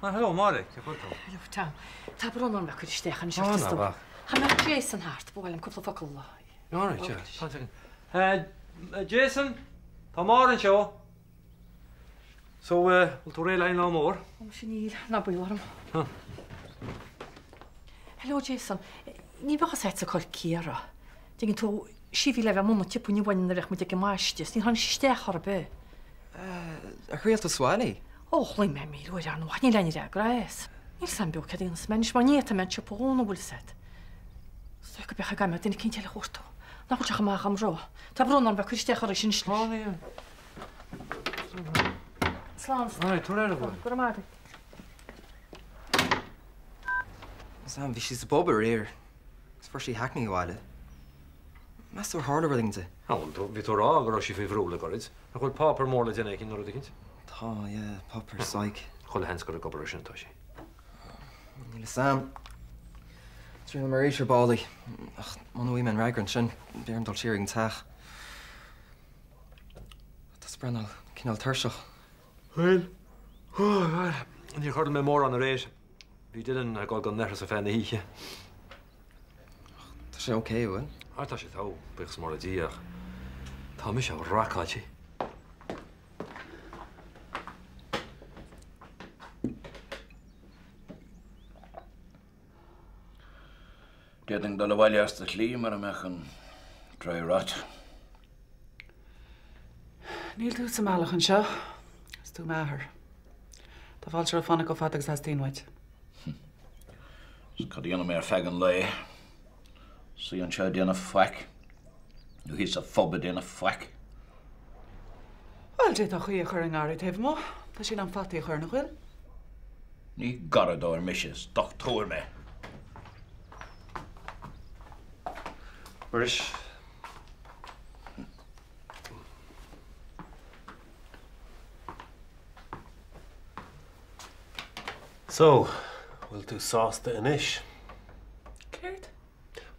Ah, hello, Máire, cén chaoi a bhfuil tú? Hello, Tom. Tá brón orm bheith ag cur isteach anois Ah, ort, ná is dóigh. bac. Cha mbeadh Jason thart, ba mhaith liom cúpla focal a. All right, yeah. One second. Eh, Jason, tá Máire anseo. So, eh, bhfuil tú réidh le haghaidh an lá mór? Ó, muise níl, ná baol orm. Huh. Hello, Jason. Ní bheadh fhios a'dsa cá bhfuil Ciara. Tuigeann tú, sí a bhí le bheith amuigh an tsiopa inniu nuair a bheadh muid ag an mbaiste, is níor tháinig sí isteach chor ar bith. Eh, ar thriail tú sa bhaile í? Ó, ghlaoigh mé 1000 uair ar ndóigh, ach níl aon fhreagra as. Níl 's a'm beo céard a dhéanfas mé anois mar ní fhéadfaidh mé an siopa a dhúnadh, bhfuil 's a'd. Is dóigh go b'fhéadfadh go mbeadh duine eicínt eile a chuartú. Nach bhfuil sé chomh maith dhom rá. Tá brón orm bheith ag cur isteach arís anois leis. Slán. Alright, tabhair aire dhuit. Go raibh maith agat. Sam, bhí sí sa bpub aréir agus fuair sí hackney abhaile. Meas tú ar tharla rud éigin di? Á, bhuel, bhí tú ag rá go raibh sí faoi bhrú le gairid. Nach bhfuil páipéar mór le déanamh aici nó rud eicínt? Tá, yeah, páipéar psych. Chuile sheans gur ag obair air sin atá sí. Níl 'fhios a'm. Triailfidh mé arís ar ball í. Ach muna bhfaighidh mé aon fhreagra ansin, beidh orm dul siar ag an teach. Tá tusa ag breathnú cineál tuirseach. Bhuel, bhuel, níor chodail mé mórán aréir. Bhí Dylan ag dul don leithreas ar feadh na hoíche. Ach tá sé ok, an bhfuil? Á, tá sé togha, buíochas mór le Dia, ach tá mise racáilte. D'fhéadfainn dul abhaile as do shlí mura mbeadh an dry rot. Níl tú sa mbealach anseo. Is tú m'athair. Tá fáilte romhat fanacht chomh fada agus a theastaíonn uait. Is cad a dhéanfaidh mé ar feadh an lae? Suí anseo ag déanamh faic? Nó thíos sa phub ag déanamh faic? Bhuel, d'fhéadfá caoi a chur i ngarraí taobh amuigh. Tá sí in am fataí a chur, nach bhfuil? Ní garraíodóir mise, is dochtúir mé. Muiris. So, bhfuil tú sásta anois? Céard?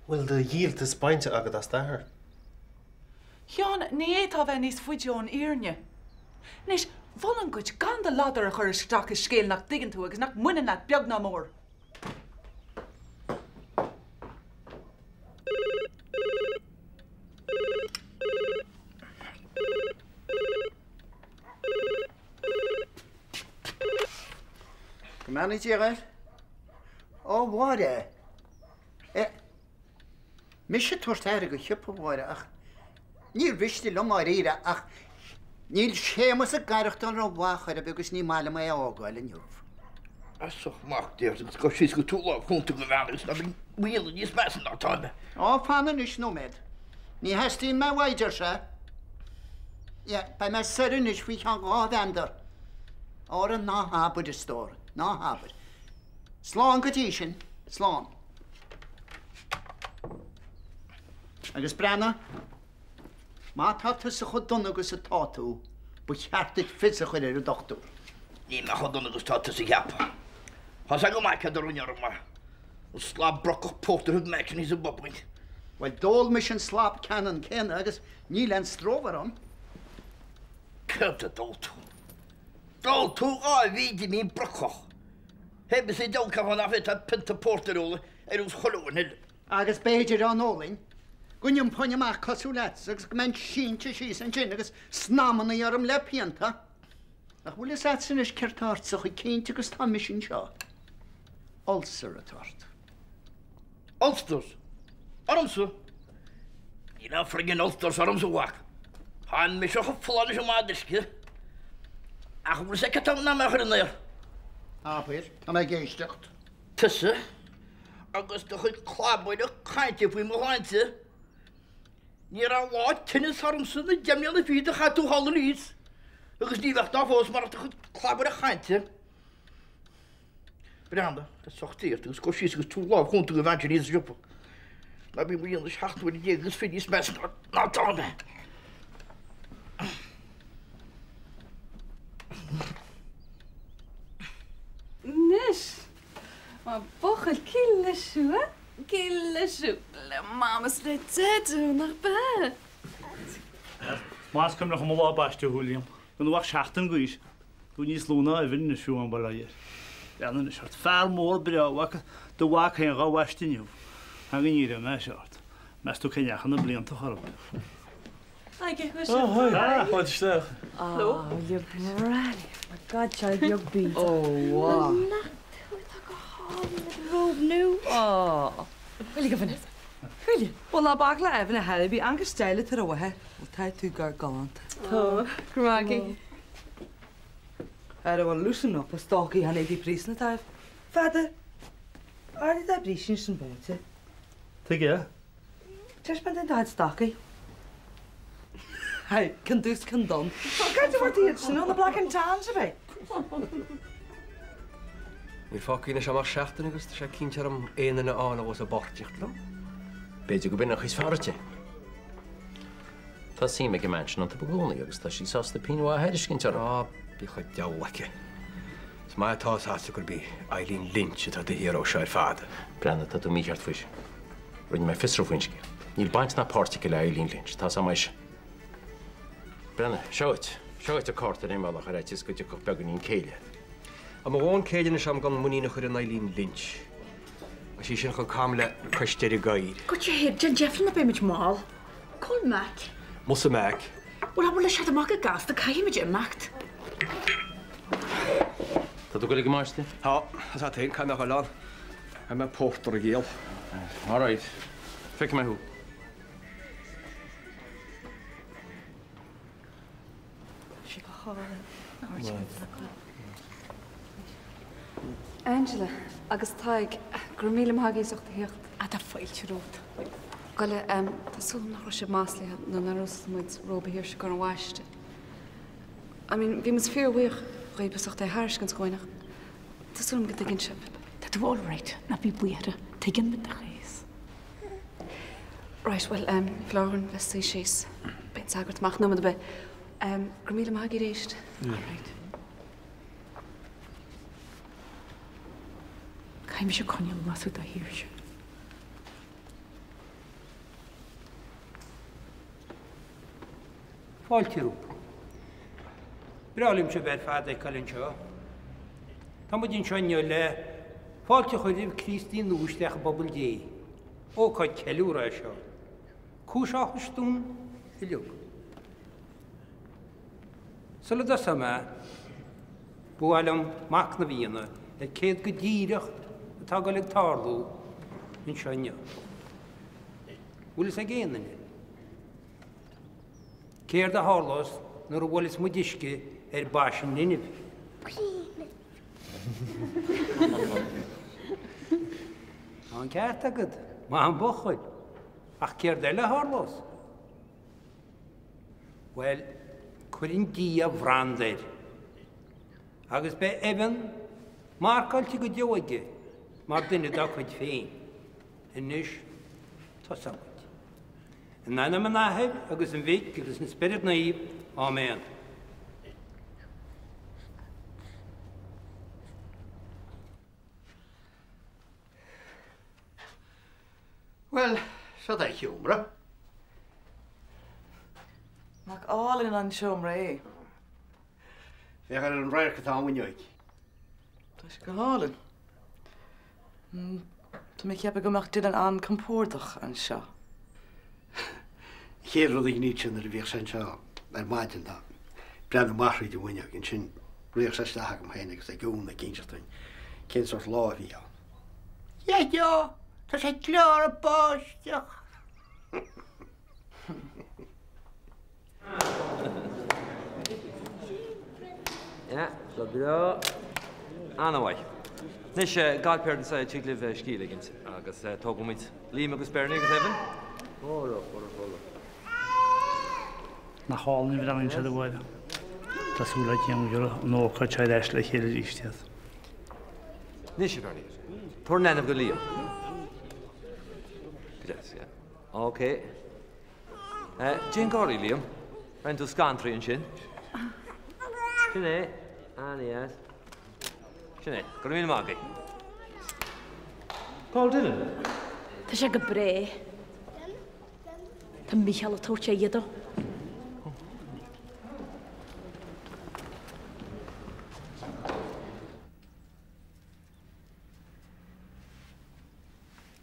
Bhfuil do dhíoltas bainte agat as d'athair? Sheáin, ní fhéadfá a bheith níos faide ón fhírinne. Anois, mholfainn duit gan do ladar a chur isteach i scéal nach dtuigeann tú agus nach mbaineann leat beag ná mór. Go mbeannaí Dia dhuit. Ó, a Mháire. Eh, mise ag tabhairt aire do shiopa, a Mháire, ach níor mhiste liom dháiríre ach níl Séamus ag aireachtáil rómhaith chor ar bith agus ní maith liom é a fhágáil inniu. As ucht Dé ort agus gabh síos agus tabhair lámh chúnta don bhean agus ná bí mo dhéanamh níos measa ná atá mé. Ó, fan anois nóiméad. Ní theastaíonn mé uaidh, deir sé. Yeah, beidh mé soir anois faoi cheann dhá mheandar. Ara ná habair, a stór, ná habair. Slán go dtí sin, slán. Agus breathnaigh, má tá tusa chomh dona agus atá tú, ba cheart duit fios a chur ar an dochtúir. Níl mé chomh dona agus tá tusa a cheapadh. Tá's agam go maith céard a rinne orm, an slab brocach pórtair a thug mé thíos sa bpub dhuit. Bhuel, d'ól mise an slab ceannann céanna agus níl aon stró orm. Céard a d'ól tú? D'ól tú 2 bhidín brocach. Pé bith sa diabhal cén fáth nach bhféadfá pionta pórtair a ól ar nós chuile dhuine eile. Agus b'fhéidir dá n-ólfainn, go n-iompóinn amach cosúil leatsa agus go mbeinn sínte síos ansin agus snaidhmeannaí orm le pianta. Ach bhfuil fhios a'dsa anois céard tá ortsa chomh cinnte agus tá mise anseo? Ulcer atá ort. Ulcers? Ormsa? Níl aon friggin ulcers ormsa, a mhac. Tá mise chomh folláin leis an mada uisce. Ach an bhfuil fhios a'd cad tá in ainm mé a chur in aer? Abair, tá mé ag éisteacht. Tusa agus do chuid clabaireacht cainte faoi mo shláinte. Ní raibh lá tinnis ormsa na deich mbliana fichead a chaith tú thall aníos, agus ní bheadh ná fós murach do chuid clabaireacht chainte. Breathnaigh, as ucht Dé ort agus gabh síos agus tabhair lámh chúnta don bhean sin thíos sa siopa. Ná bí mo dhéanamh seacht n-uaire déag agus fiche níos measa ná atá mé. Anois, Mar buachaill cile seo, cile seo le Mam is le Deaideo, nach b'ea? Más cuimhin liom mo lá baiste thú, Liam, nuair a bheadh seachtain d'aois, tú níos lú ná uimhir anois fiú amháin, bail ó Dhia air. Breathnaigh anois ort. Fear mór breá agus do mhac féin dhá bhaisteadh inniu. Ach go n-éireoidh mé as ort. Meas tú cén dheachaigh na blianta orthu? Hi, cén chaoi a bhfuil sibh? Oh, hi. Ah, fáilte isteach. Hello. Ah, you're brilliant. My godchild beag bídeach. Oh, wow. Nach tú atá go hálainn le do rób nua. Oh. Goile go Vanessa. Goile. Bhuel, ná bac le Evan a Herbie, Angus Deile tar a mhaithe. Bhuel, tá tú gar galánta. Tá. Go raibh maith agat. Ara bhuel, loosen up, a stócaigh, chan éadaí príosúin atá agaibh. Fada. Ardaigh do brísín sin bomaite. Tuige? Taispeáin dúinn do chuid stocaí. Hey, ceann dubh 's ceann donn. Cá bhfuair tú iad sin ó na Black and Tans, ab é? Níl fágtha anois agam ach seachtain agus tá sé cinnte orm aon duine a fháil a ghabhfas i bpáirtíocht liom. B'fhéidir gurb in an chaoi is fearr duit é. Tá suim ag an mbean sin iontu i gcónaí agus tá sí sásta pingin mhaith a thairiscint orthu. Á, bíodh an diabhal aici. Is maith atá a fhios agat gurb í Eileen Lynch atá taobh thiar de seo ar fad. Breathnaigh, tá tú mícheart faoi sin. Rinne mé fiosrú faoin scéal. Níl baint ná páirt aici le Eileen Lynch, tá 's agam é sin. Breathnaigh, seo dhuit. Seo dhuit an cárta ar aon bhealach ar fhaitíos go dtiocfadh beagáinín céille. Tá mo dhóthain céille anois agam gan muinín a chur in Eileen Lynch. Tá sí sin chomh cam le cois deiridh gadhair. Goitse thiar, déan deifir nó beimid mall. Cá bhfuil Mac? Musa Mac. Bhuel, abair leis teacht amach go gasta, caithfimid imeacht. Tá tú ag goil ag an mbaiste? Tá, tá féin, caithfidh mé a ghoil ann. Caithfidh mé pórtar a dhíol. All right. Feicfidh mé thú. Sé go hálainn. Angela agus Tadhg, go raibh míle maith agaibh as ucht a theacht. Ah, tá fáilte romhat. Goile, tá súil agam nach raibh sibh maslaithe nuair nár úsáid muid róba Shaoirse don bhaisteadh. I mean, bhí muid fíorbhuíoch dhaoib as ucht é a thairiscint dhúinn ach tá súil agam go dtuigeann sibh. Tá tú alright, ná bí buartha, tuigeann muid do chás. Right, bhuel, ní foláir dhúinn bheith suí síos. Beidh an sagart amach nóiméad ar bith. Go raibh míle maith agaibh arís. Alright. Caithfidh mise coinneal a lasadh do Shaoirse. Fáilte romhat. Breá liom sibh ar fad a fheiceáil anseo. Tá muid anseo inniu le fáilte a chur roimh Críostaí nua isteach i bpobal Dé. Ócáid ceiliúrtha é seo. Cúis áthais dúinn uilig. Sula dtosóidh mé, ba mhaith liom machnamh a dhéanamh ar céard go díreach atá ag dul ag tarlú anseo inniu. Bhfuil fhios ag aon duine? Céard a tharlós nuair a bhuaileas muid uisce ar bais an linbh? Tá an ceart agat, maith an buachaill. Ach céard eile a tharlós? Bhuel, cuireann Dia branda air. Agus beidh Evan marcáilte go deo aige mar duine dá chuid féin. Anois, tosóidh muid. In ainm an Athar agus an Mhic agus an Spioraid Naoimh. Áiméan. Bhuel, seo do sheomra. Nach álainn an seomra é? Féach ar an radharc atá ón bhfuinneoig. Tá sé go hálainn. Tá mé ag ceapadh go mbeadh Dylan an-compordach anseo. An chéad rud a ghníodh sé nuair a bhíodh sé anseo ar maidin ná breathnú amach thríd an bhfuinneog. Ansin rithfeadh sé isteach agam féin agus ag Úna ag inseacht dúinn cén sórt lá a bhí ann. Dhaideo, tá sé ag gleoradh báisteach! Yeah, so breá. An-mhaith. Anois, godparents, tig libh scíth a ligint agus tógfaidh muid Liam agus Bernie agus Evan. Nach álainn a bhreathnaíonn siad a Mháire. Tá súil agam go gcuirfidh an ócáid seo ar ais le chéile arís iad. Anois, a Bernie, tabhair an leanbh do Liam. Go deas, yeah. Ok. Déan gáirí, Liam. Rinne tú scantraí ansin. Sin é. An-dheas. Sin é. Go raibh míle maith agaibh. Cá bhfuil Dylan? Tá sé go breá. Tá Mícheál ag tabhairt aire dó.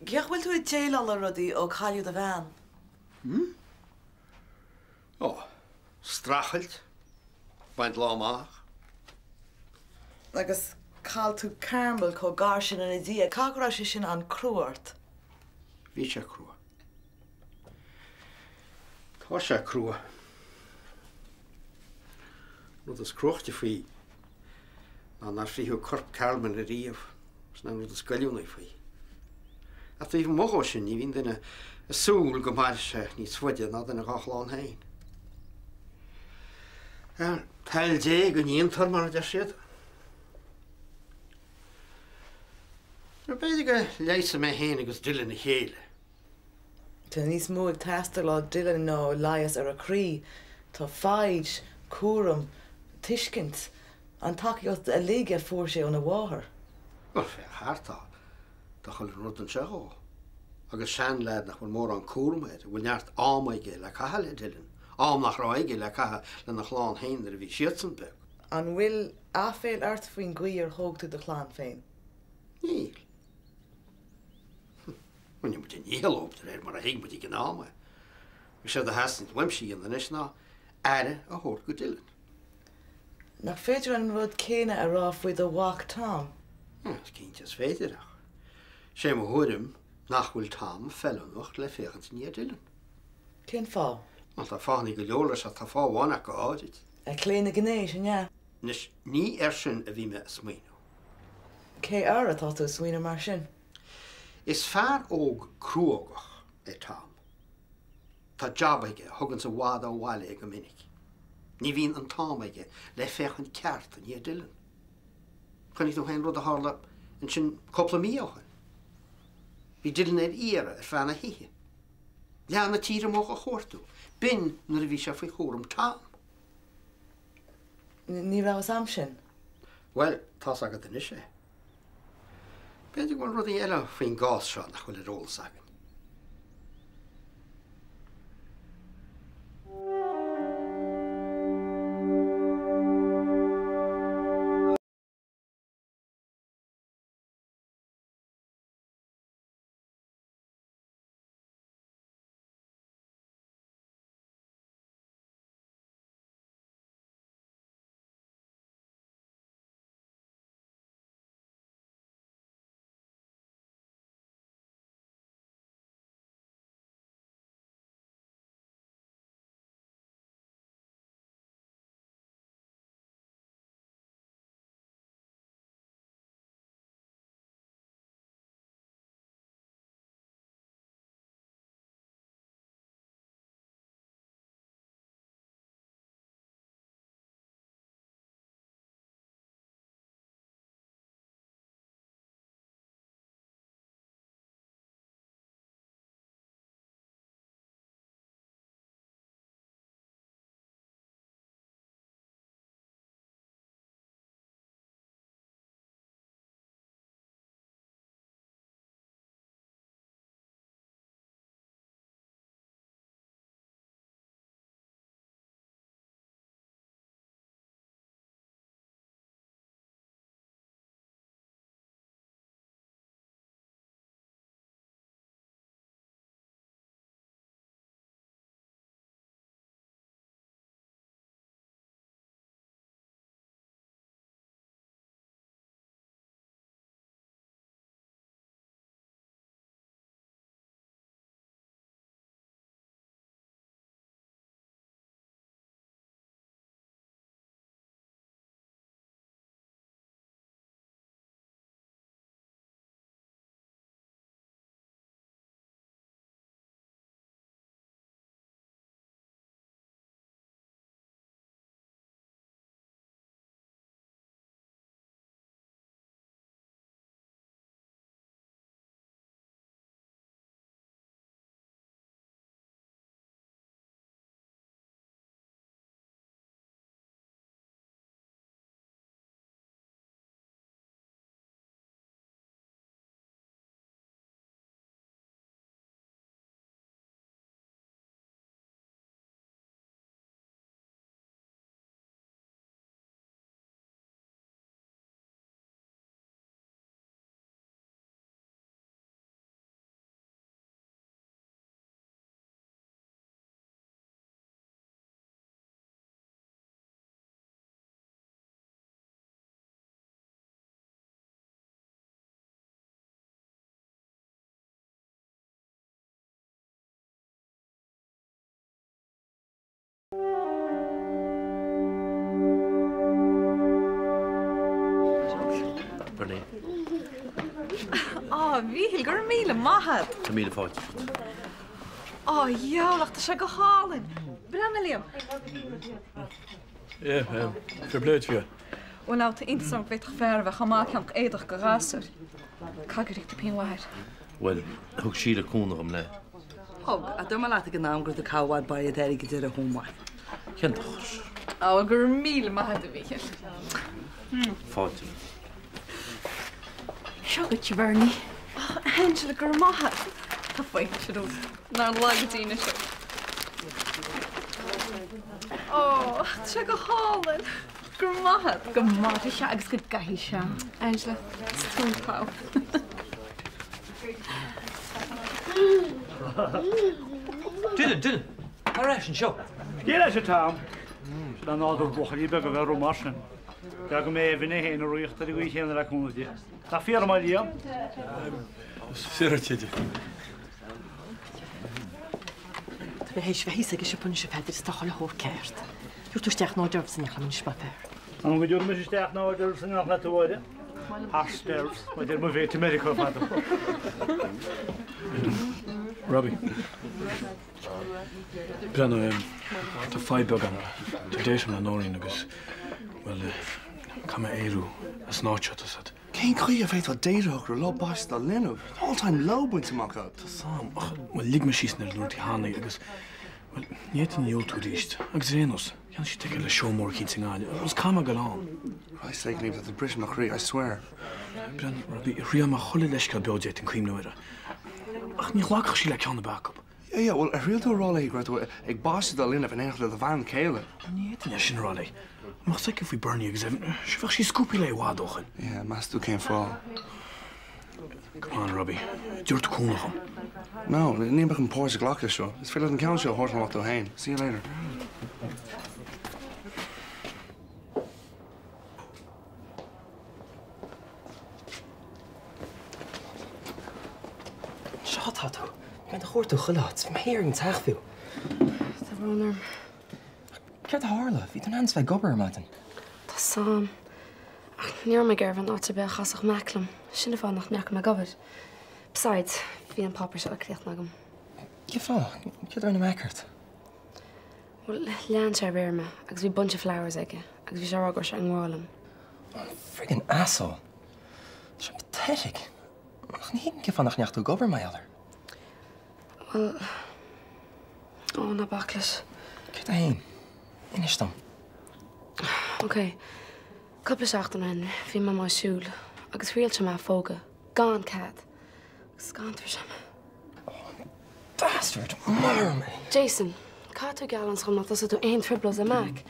Cén chaoi a bhfuil tú ag déileáil le rudaí ó cailleadh do bhean? Hmm? Ó, streachailt, baint lá amach. Agus chaill tú Carmel chomh gar sin ina diaidh, caithfidh go raibh sé sin an-crua ort? Bhí sé crua. Tá sé crua. An rud is cruaichte faoi ná nár frítheadh corp Carmen ariamh. Sin an rud is goilliúnaí faoi. Ach taobh amuigh dhó sin, ní bhíonn duine ag súil go mairfidh sé níos faide ná duine dhá chlann féin. Bhuel, toil Dé go ndéantar mar a deir siad. B'fhéidir go leigheasfaidh mé féin agus Dylan a chéile. Tá níos mó ag teastáil ó Dylan ná leigheas ar a chroí. Tá foighid, cúram, tuiscint, an tacaíocht uilig a fuair sé óna mháthair. Bhuel, féach thart, tá, tá chuile rud anseo dhó. Agus seanleaid nach bhfuil mórán cúram air, a bhfuil neart ama aige le caitheamh le Dylan, am nach raibh aige le caitheamh lena chlann féin nuair a bhí siadsan beag. An bhfuil aiféal ort faoin gcaoi ar thóg tú do chlann féin? Níl. Rinne muid ár ndícheall dhóibh de réir mar a thuig muid ag an am é. Agus séard a theastaíonn uaimse a dhéanamh anois ná aire a thabhairt go Dylan. Nach féidir an rud céanna a rá faoi do mhac Tom? Is cinnte is féidir, ach sé mo thuairim nach bhfuil Tom feiliúnach le féachaint i ndiaidh Dylan. Cén fáth? Bhuel, tá fáthanna go leor leis ach tá fáth amháin ach go háirid. A chlaonadh gnéis, an ea? Anois, ní air sin a bhí mé ag smaoineamh. Cé air atá tú ag smaoineamh mar sin? Is fear óg cruógach é Tom. Tá jab aige a thuganns i bhfad ó bhaile é go minic. Ní bhíonn an t-am aige le féachaint ceart i ndiaidh Dylan. Chonaic tú féin rud a tharla ansin cúpla mí ó shin. Bhí Dylan ar iarraidh ar feadh na hoíche. Leath na tíre amuigh á chuartú. B'in nuair a bhí sé faoi chúram Tom. Ní raibh fhios a'm sin. Bhuel, tá's agat anois é. B'fhéidir go bhfuil rudaí eile faoin gcás seo nach bhfuil ar eolas againn. Á, a Mhíchíl, go raibh míle maith a't. Tá míle fáilte romhat. Á, dheabhail, ach tá sé go hálainn. Breathnaigh, Liam. Yeah, fair play to you. Bhuel now, tá iontas orm go bhféadfadh fear a bheith chomh maith ag ceannach éadach do ghasúir. Caithfidh gur íoc tú pingin mhaith air. Bhuel, thug Síle cúnamh dhom le. Thug, ach dúirt mé leat ag an am go raibh tú ag caitheamh i bhfad báire d'airgead ar a homework. Cén dochar? Á, bhuel, go raibh míle maith a't, a Mhíchíl. Fáilte. Seo dhuit, a Bhernie. Á, Angela, go raibh maith a't. Tá fáilte romhat. Nár laga Dia sinn. Ó, tá sé go hálainn. Go raibh maith a't. Go mairfidh sé agus go gcaithfidh sé. Angela, is tú an t-ádh. Dylan, Dylan, tar ais anseo. Scéal leis, a Tom. Sin é nádúr buachaillí beaga a bheith romham mar sin. D'fhág mé Evan é féin ag rith ar an gcaoi chéanna le cúnamh Dé. Nach fíor dom, a Liam? Is fíor duit, a Dé. Tá mé théis bheith thíos ag an siopa anois a Pheadair is tá chuile shórt ceart. Tabharfaidh tú isteach na hors d'oeuvres in éineacht liom anois más fearr. An go dtabharfaidh mise isteach na hors d'oeuvres in éineacht leat a Mháire? Hors d'oeuvres, mar a deir mo mhéit i Meiriceá fadó. Robbie. Breathnaigh, tá fadhb beag ann. Tá date agam le Nóirín agus, bhuel, caithfidh mé éiriú as an áit seo, tá 's agat. Cén chaoi a bhféadfá date a shocrú lá baiste do linbh? Tá all time low bainte amach agat. Tá 's a'm, ach, bhuel, lig mé síos an oiread uaireanta cheana í agus, bhuel, ní fhéadfainn a dhiúltú arís. Agus ar aon nós, cheannaigh sí ticéad le seó mór eicínt i nGaillimh agus caithfidh mé a ghoil ann. Christ sake, Liam, tá tú ag briseadh mo chroí, I swear. Breathnaigh, Robbie, thriail mé chuile leithscéal beo a d'fhéadfainn cuimhniú air. Ach ní ghlacfadh sí le ceann ar bith acu. Yeah, yeah, bhuel, ar thriail tú a rá léi go raibh tú ag baisteadh do linbh in éineacht le do bhean chéile? Ní fhéadfainn é sin a rá léi. Dá mbeadh 's aici faoi Bernie agus Evan, sure bheadh sí scuabtha léi i bhfad ó shin. Yeah, meas tú cén fáth? Come on, Robbie, tabhair do cúnamh dhom. No, níl mé chun páirt a ghlacadh leis seo. Is féidir leat an ceann seo a thabhairt amach tú féin. See you later. Seo atá tú. Bhí mé do chuartú chuile áit. Bhí mé thiar ag an teach fiú. Tá brón orm. Céard a tharla? Bhí tú in ainm is bheith ag obair ar maidin. Tá 's a'm. Ach ní raibh mé ag iarraidh bheith in áit ar bith a chasfadh Mac liom. Sin an fáth nach ndeachaigh mé ag obair. Besides, bhí an páipéar seo le críochnú agam. Cén fáth? Céard a rinne Mac ort? Bhuel, lean sé aréir mé agus bhí bunch of flowers aige agus bhí sé ag rá go raibh sé i ngrá liom. An friggin asshole. Tá sé pathetic. Ach ní thuigim cén fáth nach ndeachaigh tú ag obair, mar gheall air. Bhuel, ó, ná bac leis. Céard é fhéin? Inis dom. Ok. Cúpla seachtain ó shin, bhí mé amuigh ag siúl agus thriail sé mé a phógadh, gan cead. Agus scanraigh sé mé. Bastard! Maraigh mé! Jason, caithfidh tú geallúint dhom nach dtosóidh tú aon trioblóid le Mac.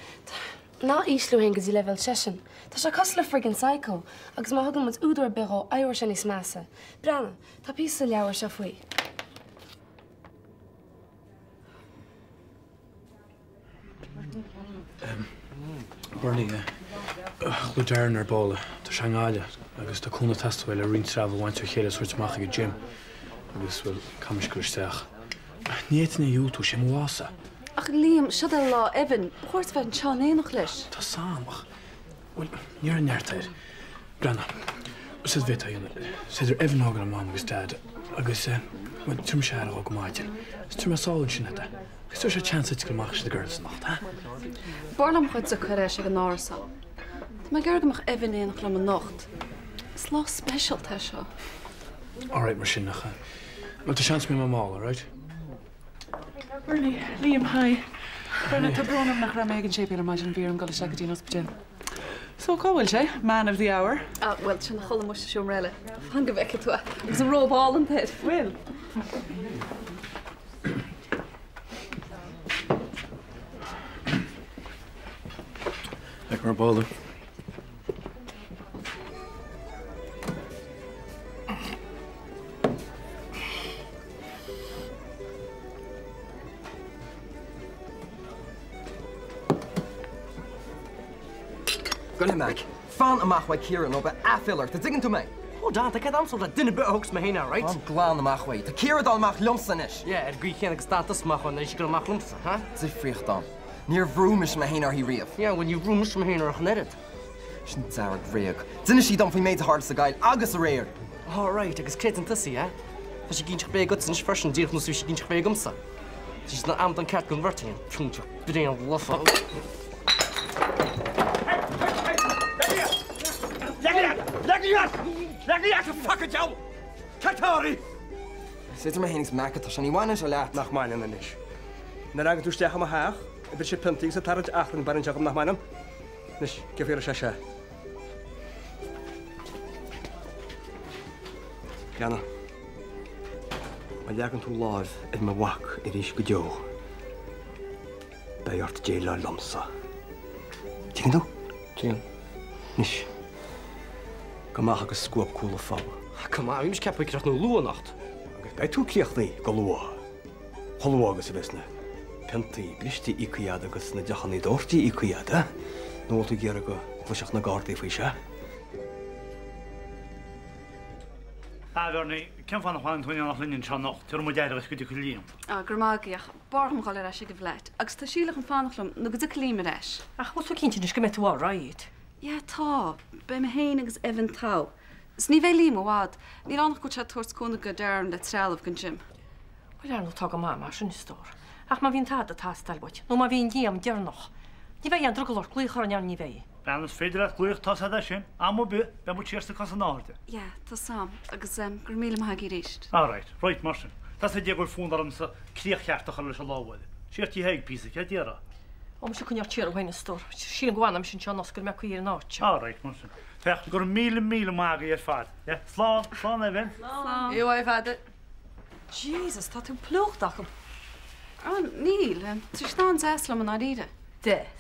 Ná ísliú féin go dtí leibhéal seisean. Tá sé cosúil le friggin psycho, agus má thugann muid údar ar bith dhó, éireoidh sé níos measa. Breathnaigh, tá píosa sa leabhar seo faoi. Bernie, ghlaoigh Darren ar ball. Tá sé i nGaillimh agus tá cúnamh ag teastáil uaidh le roinnt trealamh a bhaint ó chéile is a thabhairt amach ag an gym. Agus, bhuel, caithfimis dul isteach. Ní fhéadfainn é a dhiúltú, sé mo bhás é. Ach Liam, seo é lá Evan. Ba chóir duit bheith anseo in éineacht leis. Tá 's a'm, ach, bhuel, ní raibh neart air. Breathnaigh, is éard a bhféadfá a dhéanamh, is féidir Evan a fhágáil le Mam agus Dad agus, bhuel, tabharfaidh mise aire dhó go maidin. Is tabharfaidh mé sall ansin é. Agus tabharfaidh sé chance duit dul amach leis na girls anocht, ha? B'fhearr liom a chuid a chur ar ais ag an árasán. Tá mé ag iarraidh go mbeadh Evan in éineacht liom anocht. Is lá speisialta é seo. Alright, mar sin, ach, bhuel, tá seans go mbeidh mé mall, alright? Bernie, Liam, hi. Bernie, tá brón orm nach raibh mé ag an séipéal ar maidin, bhí orm dul isteach go dtí an ospidéal. So, cá bhfuil sé? Man of the hour. Ah, bhuel, tá sé ina chodladh amuigh sa seomra eile. Fan go bhfeicfidh tú é. Agus an róba álainn air. Bhfuil? Ag mar ball. Gabh i leith Mac. Fan amach uaidh Ciara nó beidh aiféala ort, an dtuigeann tú mé? Hold on, tá cead a'msa le duine ar bith a thógfas mé féin air, right? Fan glan amach uaidh. Tá Ciara ag dul amach liomsa anois. Yeah, ar an gcaoi chéanna agus d'fhan tusa amach uaithi nuair a bhí sí ag dul amach liomsa, huh? Difríocht ann. Níor bhrúigh mise mé féin uirthi riamh. Yeah, well níor bhrúigh mise mé féin uirthi ach an oiread. Sin dearg-bhréag. D'inis sí dom faoin méid a tharla sa gcoill agus aréir. All right, agus creideann tusa í, eh? Tá sí ag inseacht bréag dhuitse anois freisin, díreach nós a bhí sí ag inseacht bréag dhomsa. Tá sí ina amadán ceart don bheirt againn, proinnteach bréan lofa. Is idir mé féin agus Mac atá sé, ní bhaineann sé leat. Nach mbaineann anois. Nuair a thagann tú isteach i mo theach, ag briseadh piontaí agus ag tarraingt achrainn, baineann sé dhom nach mbaineann? Anois, cé faoi a raibh sé seo? Breathnaigh. Má leagann tú láimh ar mo mhac arís go deo, beidh ort déileáil liomsa. Tuigeann tú? Tuigim. Anois, gabh amach agus scuab cúl an phub. Go maith, bhí mise ceaptha ag críochnú luath anocht. Agus beidh tú críochnaithe go luath. Chomh luath agus a bheas na piontaí briste íoctha agat agus na deochanna doirte íoctha agat, eh? Nó bhfuil tú ag iarraidh go gcloisfeadh na Gardaí faoi seo? A Bhernie, cén fáth nach bhfanann tú in éineacht linn anseo anocht? Tabharfaidh muid aire dhuit go dtiocfaidh Liam. Á, go raibh maith agaibh, ach b'fhearr dhom dhul ar ais ag an bhflat. Agus tá Síle chun fanacht liom nó go dtiocfaidh Liam ar ais. Ach bhfuil tú cinnte anois go mbeidh tú alright? Yeah, tá. Beidh mé féin agus Evan togha. Is ní bheidh Liam i bhfad. Níl ann ach go bhfuil sé ag tabhairt cúnamh go Darren le trealamh don gym. Bhuel, ar ndóigh tá go maith mar sin, a stór. Ach má bhíonn tada ag teastáil uait, nó má bhíonn Liam deireanach, ní bheidh aon drogall ort glaoch orainn, ní bheidh. Bean, is féidir leat glaoch, tá's agat é sin, am ar bith, beidh muid siar sna cosa in airde. Yeah, tá's a'm, agus go raibh míle maith agaibh arís. Alright, right, mar sin. Tá's ag Dia go bhfuil fonn ormsa críoch cheart a chur leis an lá uaille. Siar tí Thaidhg píosa, céard déarfá? Ó, mise ag coinneáil siar ó shin, a stór. Sílim go bhfanfaidh mise anseo anocht go mbeidh caoi ar an áit seo. Alright, mar sin. Féach, go raibh míle míle maith agaibh ar fad. Yeah, slán, slán Evan. Slán. Uaidh fada. Jesus, tá tú plúchta acu. Á, níl. Tá siad an-deas liom i ndáiríre. Deas.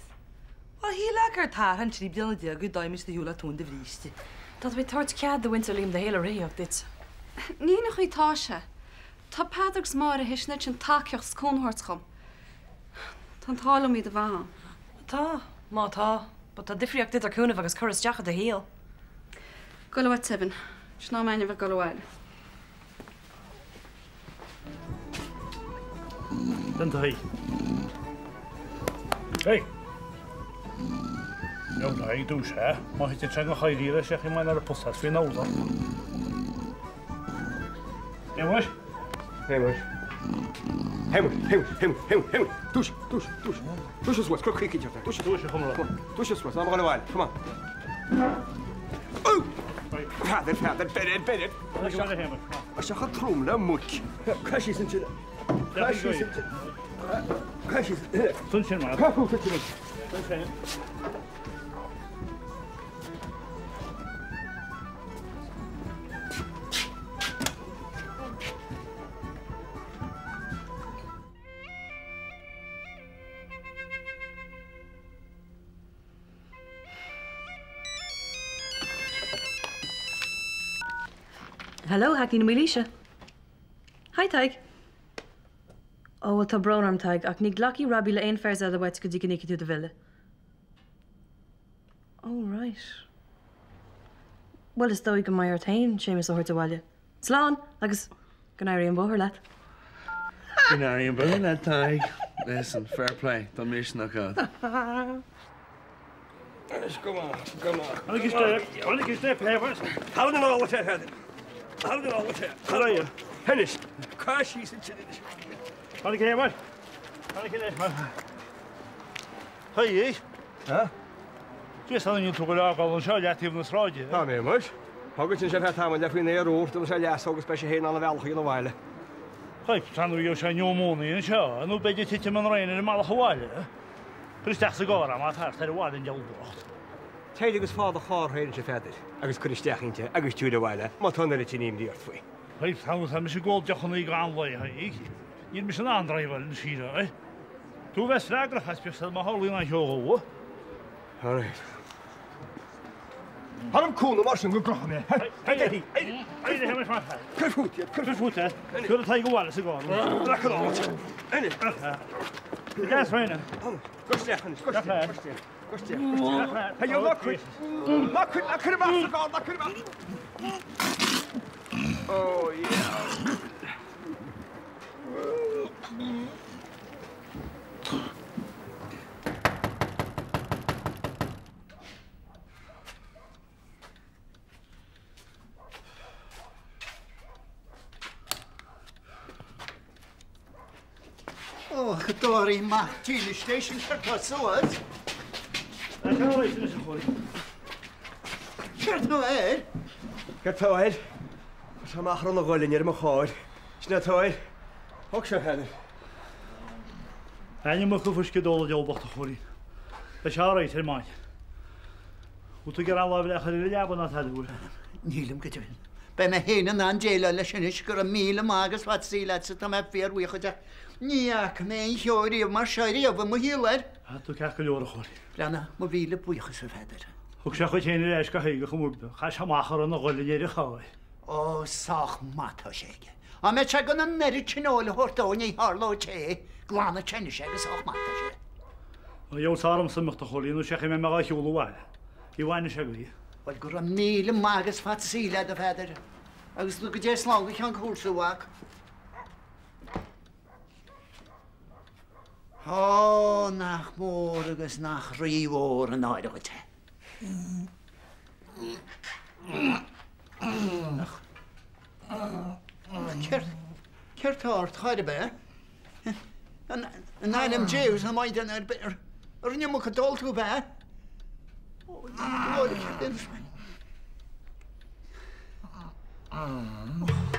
Bhuel, shílfeá gur tarrtháil 13 bliana a d'imigh de shiúl le tóin do bhríste. Tá tú ag tabhairt cead do mhuintir Liam do shaol a reithíocht duit. Ní hin an chaoi atá sé. Tá Peadar agus Máire théis an oiread sin tacaíocht is cúnamh a thabhairt dhom. Tá an t-ádh liom iad a bheith ann. Tá, má tá. But tá difríocht idir cúnamh agus cur isteach i do shaol. Gabh uait, Evan. Sin am againne a bheith ag dul abhaile. Den taí. Hey! Nó na dúis é, má thiteann sé go háirithe leis sé chomh maith ar a post as faoin urlár. Hey, Shéamuis. Shéamuis, Shéamuis, Shéamuis, Shéamuis, Shéamuis! Dúisigh, dúisigh, dúisigh. Dúisigh suas, cuir caoi cinnte ort. Dúisigh, dúisigh, a chomrade. Come on, dúisigh suas, am a dhul abhaile, come on. Ó! Peadar, Peadar, beir air, beir air. Tá sé chomh trom le muic. Cuir síos ansin é. Cuir síos ansin. Cuir síos. Ansin, mar. Cuir fút ansin. Ansin. Hello, Hackney na Maoilíse. Hi Tadhg. Ó bhuel tá brón orm Tadhg ach ní ghlacfaidh Robbie le aon fares eile uait go dtí go n-íocfaidh tú do bhille. Oh right. Bhuel is dóigh go mbeidh ort féin Séamus a thabhairt abhaile. Slán agus go n-éirí an bóthar leat. Go n-éirí an bóthar leat, Tadhg. Listen, fair play, tá misneach agat. Anois, go maith, go maith. Tháinig isteach, tháinig isteach, Pébas. Tharraing an ábhar te, Peadar. Tharraing an ábhar te. Anois, cuir síos ansin anois. Tháinig é, bhuel. Tháinig é, Haigh. Ha? Cé san níl tú go leor anseo leataobh na sráide? Tá mé muis. Thógfaidh sin sé feadh tamaill le faoin aer úr, déanfaidh sé leasú agus beidh sé féin ar a bhealach chuig an bhaile. Haigh, tá nó gheobhaidh sé niúmóinia anseo, nó beidh ag titim an raon ar an mbealach abhaile. Cuir isteach sa gcarr é má tá thart ar an bhaile an diabhal bocht. Téir agus faigh do charr féin anois a Pheadair agus cuir isteach inti agus tabhair abhaile má tá an oiread sin imní ort faoi. Haigh, tá nó tá mise ag ól deochannaí gan lae, haigh. Níl mise in ann driveáil anois a. Tú a bheas freagrach as píosa má tharlaíonn aon cheo dhó. All right. Thar am cúnamh mar sin go gcrochfaidh mé. Éirigh, éirigh, éirigh Shéamais mar fear. Cuir fút iad, cuir fút iad. Cuir an t-aghaidh abhaile sa gcarr. Glac an áit. Anois. Deas féin. Gabh isteach anois, gabh isteach, gabh isteach, gabh isteach, gabh isteach. Hey, ná cuir, ná cuir, ná cuir amach sa gcarr, ná cuir amach. Oh, yeah. Ó, go dtabharfaidh mac dílis é sin céard tá suas. Céard tá air? Céard tá air? Chuir sé amach ar a ghualainn ar mo charr. Sin é atá air. Thóg sé a Pheadair. An iomarca fuisce d'ól an diabhal bocht a Chóilín. Beidh sé alright ar maidin. Bhfuil tú ag iarraidh lámh le chur ar an leaba ná tada, bhfuil? Nílim go deimhin. Beidh mé féin in ann déileáil leis anois, go raibh míle maith agus fad saoil agatsa, tá mé fíorbhuíoch duit ach ní fhaca mé aon cheo riamh mar seo riamh i mo shaol air. Tá tú ceart go leor, a Chóilín. Breathnaigh, mo mhíle buíochas, a Pheadair. Thug sé a chuid féin ar ais go haghaidh a chomharba. Chaith sé amach ar an ghualainn ar an charr. Ó, sách maith tá sé aige. Dá mbeadh sé gan an oiread sin óil a thabhairt dó ní tharlódh sé é. Glanadh tinnis é go sách maith tá sé. Ó, gheobhadh sé ormsa imeacht, a Chóilín, nó seachfaidh mé mé dhá shiúl abhaile. Ní bhainfidh sé gaoth. Bhuel, go raibh míle maith agus fad saoil agat, a Pheadair. Agus go dté slán go ceann cúrsa, a mhac. Ó, nach mór agus nach rímhór an náire dhuit é. Ach, céard, céard tá ort, chor ar bith? In ainm Dé agus na Maighdine, ar ar an iomarca d'ól tú ab ea? Ó, a Ghlóire, céard é an